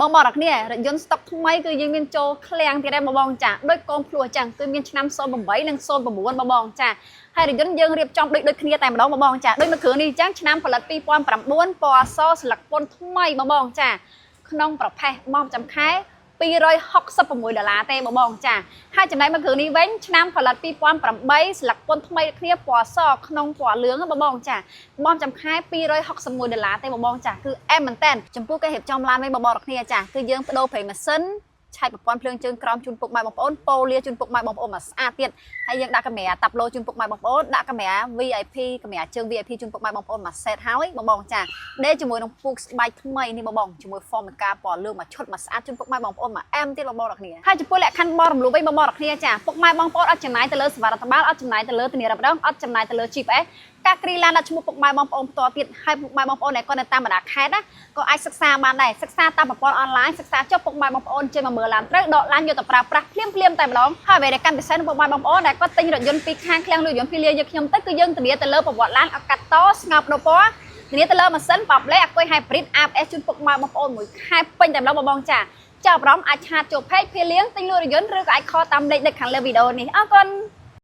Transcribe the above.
បងបងអ្នកគ្នារថយន្តស្តុកថ្មីគឺយើងមានចូលឃ្លាំងទៀតដែរបងបងចាដូចកូនភ្លោះចឹងគឺមានឆ្នាំ08និង09បងបងចាហើយរថយន្តយើងរៀបចំដូចដូចគ្នាតែម្ដងបងបងចាដូចមួយគ្រឿងនេះចឹងឆ្នាំផលិត2009ពណ៌អសស្លឹកពុនថ្មីបងបងចាក្នុងប្រភេទបង់ចាំខែ266ដុល្លារទេបងបងចាហើយចំណែកមួយគ្រឿងនេះវិញឆ្នាំផលិត2008ស្លឹកពុនថ្មីដូចគ្នាពណ៌សក្នុងពណ៌លឿងបងបងចាបង់ចាំខែ261ដុល្លារទេបងបងចាគឺអែមមែនតើចំពោះការរៀបចំឡានវិញបងបងរកគ្នាចាគឺយើងបដូរប្រេងម៉ាស៊ីនឆែកប្រព័ន្ធភ្លើងជើងក្រោមជូនពុកម៉ែបងប្អូនប៉ូលាជូនពុកម៉ែបងប្អូនមកស្អាតទៀតហើយយើងដាក់កាមេរ៉ាតាប់ឡូជូនពុកម៉ែបងប្អូនដាក់កាមេរ៉ា VIP កាមេរ៉ាជើង VIP ជូនពុកម៉ែបងប្អូនមកសេតហើយបងបងចាដេកជាមួយនឹងពូកស្បែកថ្មីនេះបងបងជាមួយ Formica ពណ៌លឿងមកឈុតមកស្អាតជូនពុកម៉ែបងប្អូនមកអែមទៀតបងបងរកគ្នាហើយចំពោះលក្ខខណ្ឌបររំលោះវិញបងបងរកគ្នាចាពុកម៉ែបងប្អូនអត់ចំណាយទៅលើសេវារដ្ឋបាលអត់ចំណាយទៅលើធានារ៉ាប់រងអត់ចំណាយទៅលើ GPS ការគ្រីឡានដាក់ឈ្មោះពុកម៉ែបងប្អូនផ្ទាល់ទៀតហើយពុកម៉ែបងប្អូនដែលគាត់នៅតាមបណ្ដាខេត្តណាក៏អាចសិក្សាបានដែរសិក្សាតាមប្រព័ន្ធអនឡាញសិក្សាចុះពុកម៉ែបងប្អូនជិះមកមើលឡានត្រូវដកឡានយកទៅប្រើប្រាស់ភ្លាមភ្លាមតែម្ដងហើយអ្វីដែលកាន់ពិសេសនោះពុកម៉ែបងប្អូនដែលគាត់ទិញរថយន្តពីខាងឃ្លាំងលក់រថយន្តពីលាយកខ្ញុំទៅគឺយើងធានាទៅលើប្រវត្តិឡានអត់កាត់តស្ងប់ដូរពណ៌ធានាទៅលើម៉ាស៊ីនប៉ាប់លេអាគុយ hybrid ABS ជូនពុកម៉ែបងប្អូនមួយខែពេញតែម្ដងបងបងចាចាប់អារម្មណ៍អាច chat ចូល page ភីលៀងទិញលក់រថយន្តឬក៏អាច call តាមលេខនៅខាងលើវីដេអូនេះអរគុណ។